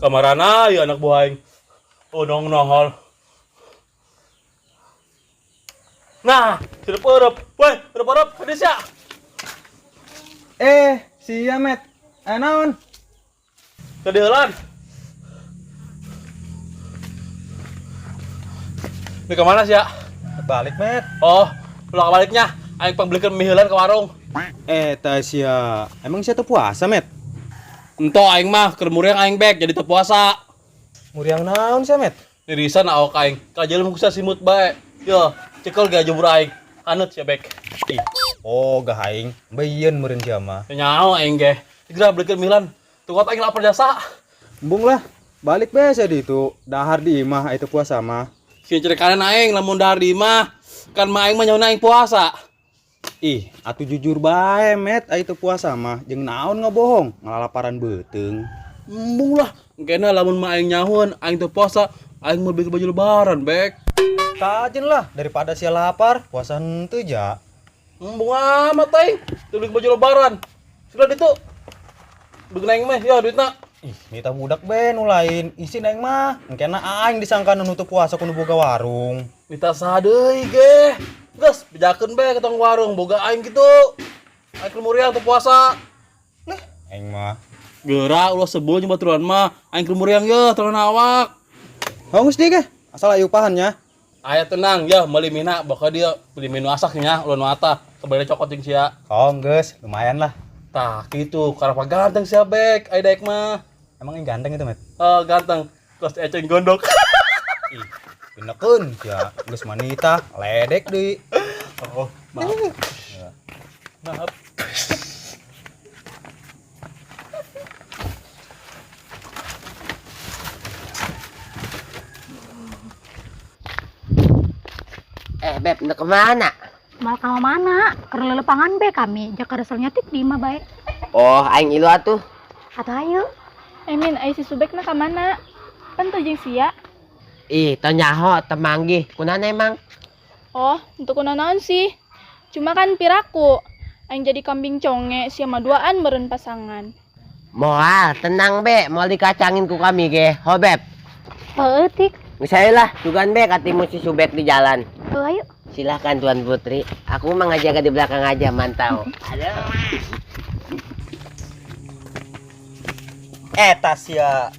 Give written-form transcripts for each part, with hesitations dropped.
Kamarana ya anak buah aing. Oh nong nohol. Nah, sudah perep. Woi, udah perep, hadis ya. Eh, sia Met. Eh naon? Kadieulan. Ini kemana sih ya? Balik, Met. Oh, ulah baliknya. Aing pangbelikeun mie heulan ke warung. Eh, tah sia. Emang sia teu puasa, Met? Ento aing mah keur muriang aing bek jadi teu puasa. Muriang naon sia, Met? Nirisan awak aing. Kajelem kusa simut bae. Yo, cekel ge jubur aing. Anut sia bek. Ih, oh gah aing. Beieun meureun sia mah. Nyaho aing ge. Segera belikeun mie heulan. Tuh aing lapar jasa. Embung lah. Balik be sia di itu. Dahar di imah itu puasa mah. Sieun cerekanan aing lamun dahar di imah. Kan mah aing mah nyauna aing puasa. Ih, atuh jujur bae, Met, aya teu puasa mah. Jeung naon ngabohong, ngalalaparan beuteung. Embung lah. Engkena lamun mah aing nyahuan aing teu puasa, aing mau beli baju lebaran, bek. Kajen lah daripada sia lapar, puasa henteu ja. Embung amat aing, teu beli baju lebaran. Sudah ditu. Begeun aing mah, ya duitna. Ih, nita budak be nu lain. Isin aing mah. Engkena aing disangka nu teu puasa ku nu boga warung. Minta saha deui ge. Geus, bejakeun be ke tong warung boga aing kitu. Aing keur muriang teu puasa. Leh, aing mah. Geura ulah sebul jeung baturan mah, aing keur muriang ye terus awak. Hongus deui ge. Asal aya upahannya. Aya tenang ya meuli mina bakal dia beli menu asak nya ulun mata kebalik cokot jeung sia. Oh, geus, lumayan lah. Tah kitu karapa ganteng sia bek aya daek mah. Emang yang ganteng itu, Met? Oh, ganteng. Terus eceng gondok. Ih, benekeun sia. Geus manita, ledek deui. Oh, maaf. Maaf. Eh, Beb, udah kemana? Mal kamu mana? Keur lelepangan be kami. Jaka reselnya tik di imah bae. Oh, aing ilu atuh. Atuh ayo. Emin, ai si Subek na ka mana? Pan teu jeung sia. Ih, teu nyaho, teu manggih. Kunaon emang? Oh, untuk kunaon sih? Cuma kan piraku. Aing jadi kambing conge, sia mah duaan meureun pasangan. Moal, tenang be, moal dikacangin ku kami ge. Ho, Beb. Heueuh, tik. Geus ayo lah, sugan be katimu si Subek di jalan. Heuh, ayo. Silahkan Tuan Putri. Aku mah ngajaga di belakang aja, mantau. Aduh. Eh, tas ya.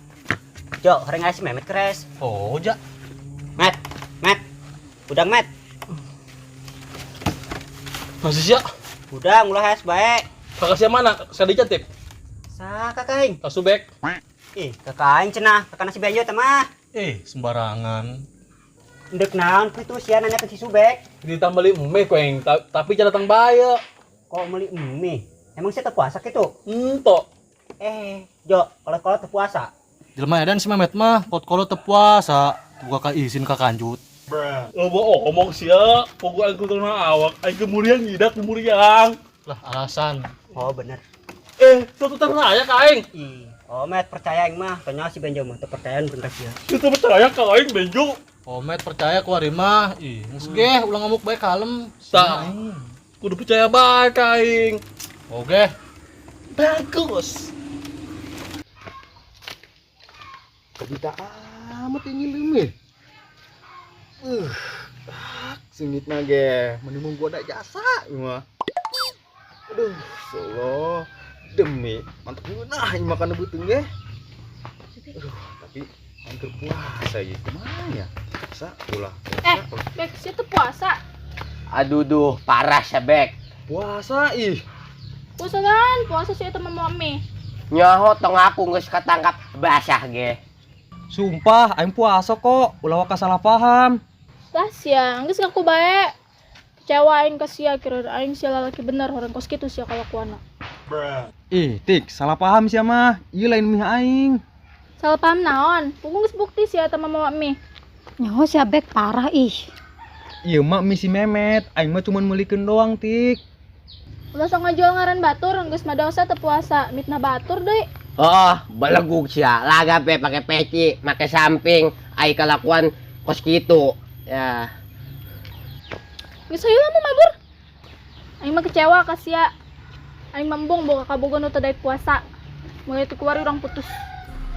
Jo, horeng aya si Memet keres. Oh, ja. Met, Met. Udang, Met. Masih sia. Udang ulah es bae. Kakak sia mana? Saya dicantik. Sa kakak aing. Kak Subek. Ih, kakak aing cenah, kakak nasi benjo teh mah. Eh, sembarangan. Ndek naon kitu sia nanya ke si Subek. Ditambah mie ku aing, tapi jangan datang bae. Kok meuli mie? Emang sia teu puasa kitu? Ento. Eh, Jo, kalau-kalau teu puasa. Jelema edan si Memet mah, kot-kolot teu puasa, buka ka izin ka kanjut. Oh, bohong ngomong sia, pogo aing kudu awak, aing kemuriang ngidak kemuriang. Lah alasan. Oh, bener. Eh, tuh tuh percaya ka aing. Ih, oh Met percaya aing mah, tanya si Benjo mah teu percayaan bener sia. Tuh percaya ka aing Benjo. Oh Met percaya ku ari mah. Ih, geus ge ulah ngamuk bae kalem. Tah. Kudu percaya bae ka aing. Oke. Bagus. Kabita amat ini leumeuh. Sengitna ge, mending gua ada jasa ieu mah. Aduh, solo demi mantep geunah ieu makan beuteung ge. Aduh, tapi hampir puasa ieu kumaha ya? Puasa ulah. Eh, Bek, sia teu puasa. Aduh duh, parah sia Bek. Puasa ih. Puasa kan, puasa sia teh mah mie. Nyaho tong aku geus katangkap basah ge. Sumpah, aing puasa kok, ulah waka salah paham. Tah sia, geus ngaku bae. Kecewa aing ka sia, kira aing sia lalaki bener horeng kos kitu sia kalakuanna. Ih, Tik, salah paham sia mah. Ieu lain mie aing. Salah paham naon? Punggung geus bukti sia teh mah mie. Nyaho sia Bek parah ih. Ieu mah mie si Memet, aing mah cuman meulikeun doang, Tik. Ulah sok ngajual ngaran batur, geus mah dosa teu puasa, mitnah batur deui. Oh, belegug sia, laga be pake peci, make samping, ai kalakuan kos kitu. Ya. Geus hayu lah mabur. Aing mah kecewa ka sia. Aing mah embung boga kaboga nu teu daek puasa. Mulai ti kuari urang putus.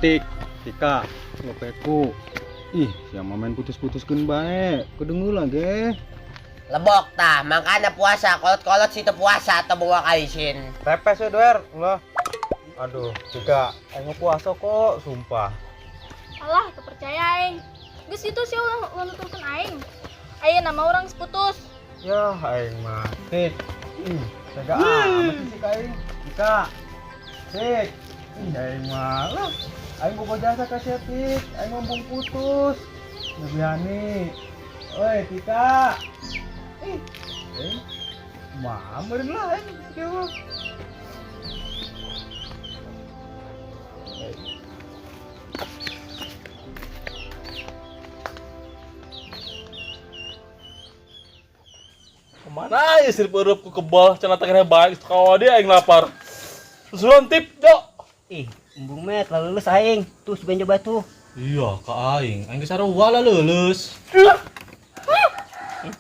Tik, Tika, lopeku. Ih, sia mah main putus-putuskeun bae. Kedengeula ge. Lebok tah, makanya puasa, kolot-kolot situ puasa atau bawa kaisin. Tepes we doer, lah. Aduh, Tika, aing mah puasa kok, sumpah. Alah, teu percaya aing. Geus kitu sia ulah ulah nuturkeun aing. Ayeuna mah urang geus putus. Ya, aing mah. Tik. Ih, tega amat sih ka aing. Tika. Tik. Ih, aing mah. Lah, aing bogo jasa ka sia, Tik. Aing mah embung putus. Lebihan. Oi, Tika. Ih, aing mah meureun lah aing kieu mah. Kemana ya sirip eureupku kebal cenah teh baik kawa dia aing lapar. Susulan tip, Jo. Ih, embung Met, lulus aing. Tuh si Benjo batu. Iya, ka aing. Aing geus sarua lah leuleus.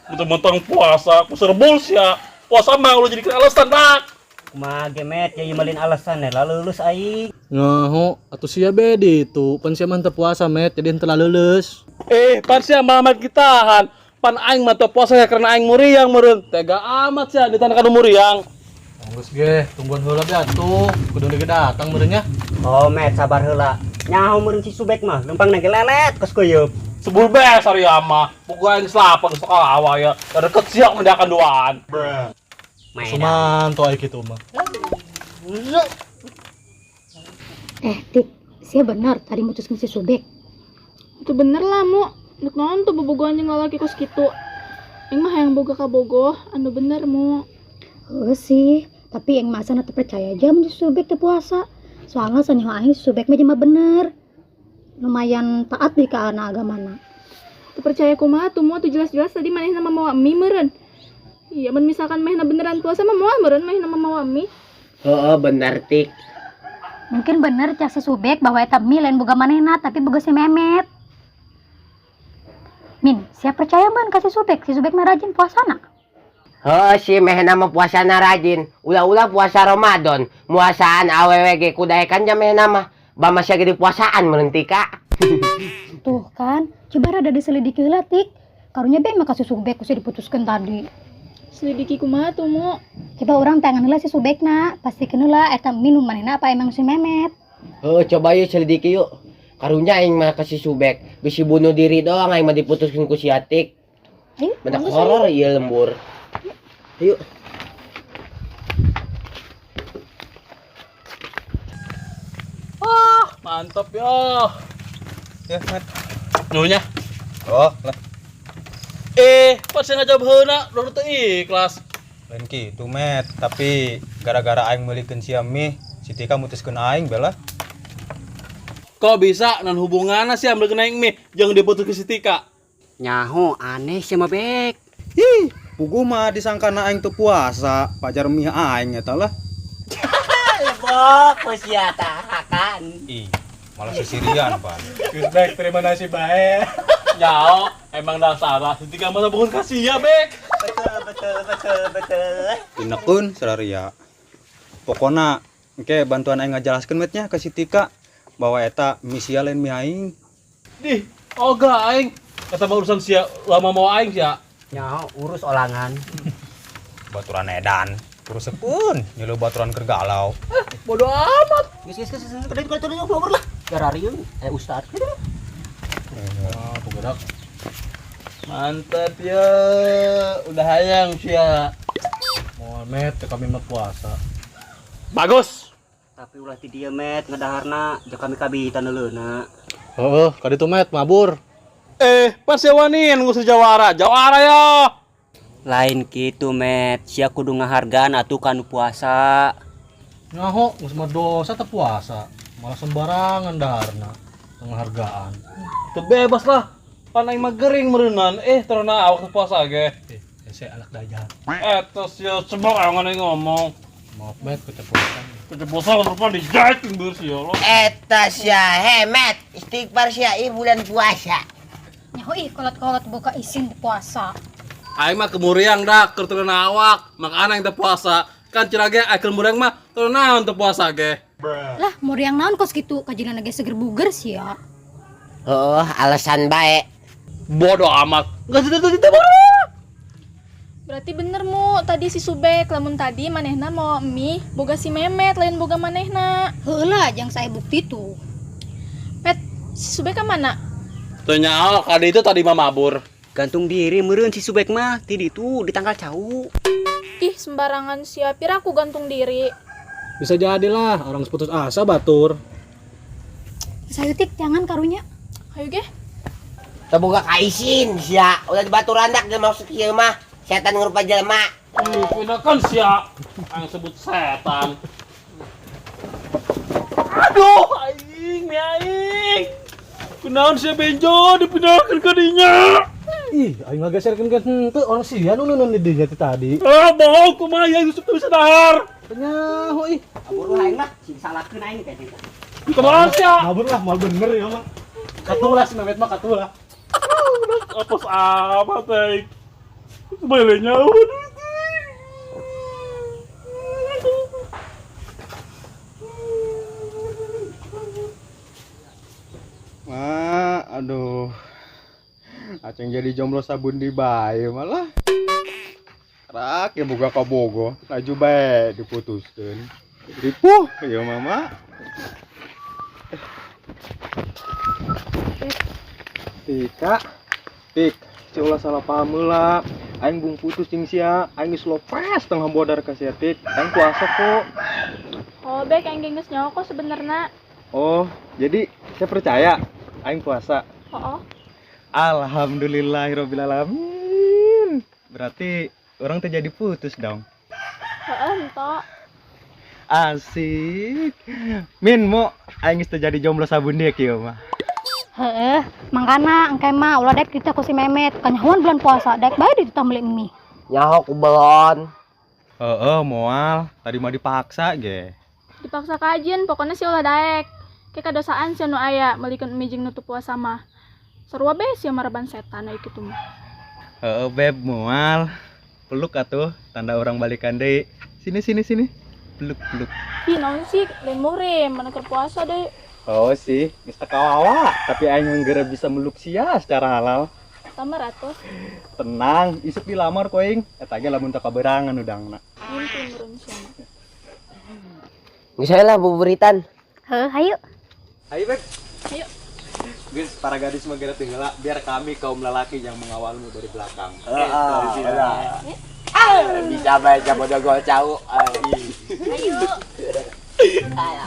Mentang-mentang puasa, aku serbul sia. Puasa mah lu jadi alasan dak. Kumaha ge Met, ya malin alasan ya lulus aing. Nyaho, atuh sia be ditu. Pan sia mah teu puasa, Met, jadi henteu leuleus. Eh, pan sia mamat kitahan. Pan aing mah teu puasa ya karena aing muriang meureun. Tega amat sia ditanah kanu muriang. Geus ge, tungguan heula be atuh. Kudu ge datang meureun nya. Oh Met, sabar heula. Nyaho meureun si Subek mah, lempang ge lelet kos kuyeup. Sebul be sari ama. Pokoknya aing geus lapar geus kawa ya. Deket siap mendakan duaan. Cuman tuh aing kitu mah. Eh, Tik, sia bener tadi mutuskeun si Subek. Itu bener lah, Mu. Dek naon tuh bobogohan jeung lalaki kos kitu. Aing mah hayang boga kabogoh, anu bener, Mu. Heuh sih, tapi yang masa teu percaya aja mun si Subek teu puasa. Soalnya sanyaho aing si Subek mah jelema bener. Lumayan taat di ka anak agamana. Teu percaya kumaha tuh, Mu, tuh jelas-jelas tadi manehna mah mawa mie meureun. Iya, mun misalkan manehna beneran puasa mah moal meureun manehna mah mawa mie. Heeh, bener Tik. Mungkin bener cak si Subek bahwa eta mie lain boga manehna tapi boga si Memet. Min, siapa percaya ban ka si Subek? Si Subek mah rajin puasana. Heeh si mehna mah puasana rajin. Ulah-ulah puasa Ramadan. Muasaan awewe ge kudaekan ja mehna mah. Ba masih ge dipuasaan meureun Tika. Tuh kan, coba rada diselidiki heula Tik. Karunya be mah ka si Subek kusi diputuskeun tadi. Selidiki kumaha tuh, Mu? Coba orang tangan heula si Subekna, pastikeun heula eta minum manehna apa emang si Memet. Heeh, coba yuk selidiki yuk. Karunya aing mah ka si Subek, bisi bunuh diri doang aing mah diputuskeun ku si Atik. Ayo, Mendak bagus, horor ieu lembur. Ayo. Ah, mantap ya. Ya, Met. Nunya. Oh, lah. Eh, pas saya ngajak heula, baru teu ikhlas. Lain kitu, Met. Tapi gara-gara aing meulikeun sia mie, si Tika mutuskeun aing bela. Kok bisa non hubunganna sih ambil aing mie jeung diputus ke si Tika? Nyaho aneh sia mah Bek. Ih, puguh mah disangkana aing teu puasa, pajar mie aing eta lah. Lebok ku sia tahakan. Ih, malah sesirian, Pan. Geus Bek, terima nasi bae. Nyao, emang dasar si Tika mah bukan kasih ya, Bek. Betul betul betul betul. Tinekeun sararia. Pokona engke bantuan aing ngajelaskeun metnya ke si Tika bahwa eta mie sia lain mie aing. Dih, ogah aing. Kata mah urusan sia lama mau aing sia. Nyaho urus olangan. Baturan edan. Urusekeun nyeuleuh baturan keur galau. Bodoh amat. Geus geus geus geus geus geus keluar lah. Gararieu eh ustad. Ah, bergerak. Mantap ya. Udah hayang sia. Moal Met, teu kami mah puasa. Bagus. Tapi ulah ti dieu Met ngadaharna jeung kami kabitan euleuna. Heeh, ka ditu Met mabur. Eh, pas sia wanian ngusir jawara. Jawara ya. Lain kitu Met, sia kudu ngahargaan atuh kanu puasa. Nyaho, geus mah dosa teu puasa. Malah sembarangan daharna. Penghargaan. Tuh bebas lah. Pan aing mah gering meureunnan. Eh, terona awak teu puasa ge. Eh, hese anak dajal. Eh, tos ya sebel aing ngomong. Maaf Met, keceplosan. Keceplosan rupa dijahit bersih ya Allah. Eta sia hemet, istighfar sia ih bulan puasa. Nyaho ih kolot-kolot boga isin teu puasa. Aing mah kemuriang dah keur turun awak, makana aing teu puasa. Kan cenah ge aing keur muriang mah turun naon teu puasa ge. Lah, muriang naon kos kitu kajian ge seger buger sia. Heeh, alasan bae. Bodoh amat. Geus itu bodoh. Berarti bener mu, tadi si Subek lamun tadi manehna mau mie boga si Memet lain boga manehna. Heuh lah, jang saya bukti tuh. Met, si Subek ka mana? Teu nyaho kadi itu tadi mah mabur. Gantung diri meureun si Subek mah ti ditu di tangkal cau. Ih, sembarangan sia, piraku gantung diri. Bisa jadilah orang putus asa batur. Sayutik jangan karunya. Hayu ge. Teu boga kaisin sia, ulah dibaturan dak jelema maksud kieu mah. Setan ngerupa jelema. Ih, pinakan sia. Aing sebut setan. Aduh, aing, mi aing. Kunaon sia benjo dipindahkeun ka dinya. Ih, aing ngageserkeun ka henteu orang sia nu nunun di dinya ti tadi. Ah, bohong kumaha ya Yusuf teu bisa dahar. Penyaho ih. Abur aing mah sing salahkeun aing teh. Kumaha sia? Ngabur lah, moal bener ya mah. Katulah si Memet mah katulah. Apos amat aing. Boleh nyawa. Ma, aduh. Aceng jadi jomblo sabun di bae malah. Rak ya boga kabogo, laju bae diputuskeun. Ripuh ya mama. Tika, Tik, si ulah salah paham heula. Aing bung putus jeung sia, aing geus lopes tengah bodar ka sia Tik. Aing puasa kok. Oh, Bek, aing geus nyaho kok sebenerna. Oh, jadi saya percaya aing puasa. Oh. Alhamdulillahirabbil alamin. Berarti orang terjadi putus dong. Heeh, entok. Asik. Min mo aing geus terjadi jomblo sabun dia kieu mah. Heeh, mangkana engke mah ulah daek dititah ku si Memet. Kanyahoan bulan puasa, daek bae dititah meuli mie. Nyaho ku belon. Heeh, moal. Tadi mah dipaksa ge. Dipaksa kajin, pokoknya si ulah daek. Ke kadosaan sia nu aya meulikeun mie jeung nutup puasa mah. Sarua bae sia maraban setan ai kitu mah. Heeh, beb, moal. Peluk atuh, tanda orang balikan deui. Sini sini sini. Peluk peluk. Ih, naon sih? Lain murim, mana keur puasa deui. Oh sih, geus teu kawawa, tapi aing geura bisa meluk sia secara halal. Tamar atuh. Tenang, isuk dilamar ku aing. Eta ge lamun teu kaberangan udangna. Mimpi meureun sia mah. Geus lah buburitan. Heuh, hayu. Hayu, Beb. Hayu. Guys, para gadis mah geura tinggal biar kami kaum lelaki yang mengawalmu dari belakang. Heeh. Bisa bae jago gol cau. Ayo. Ayo.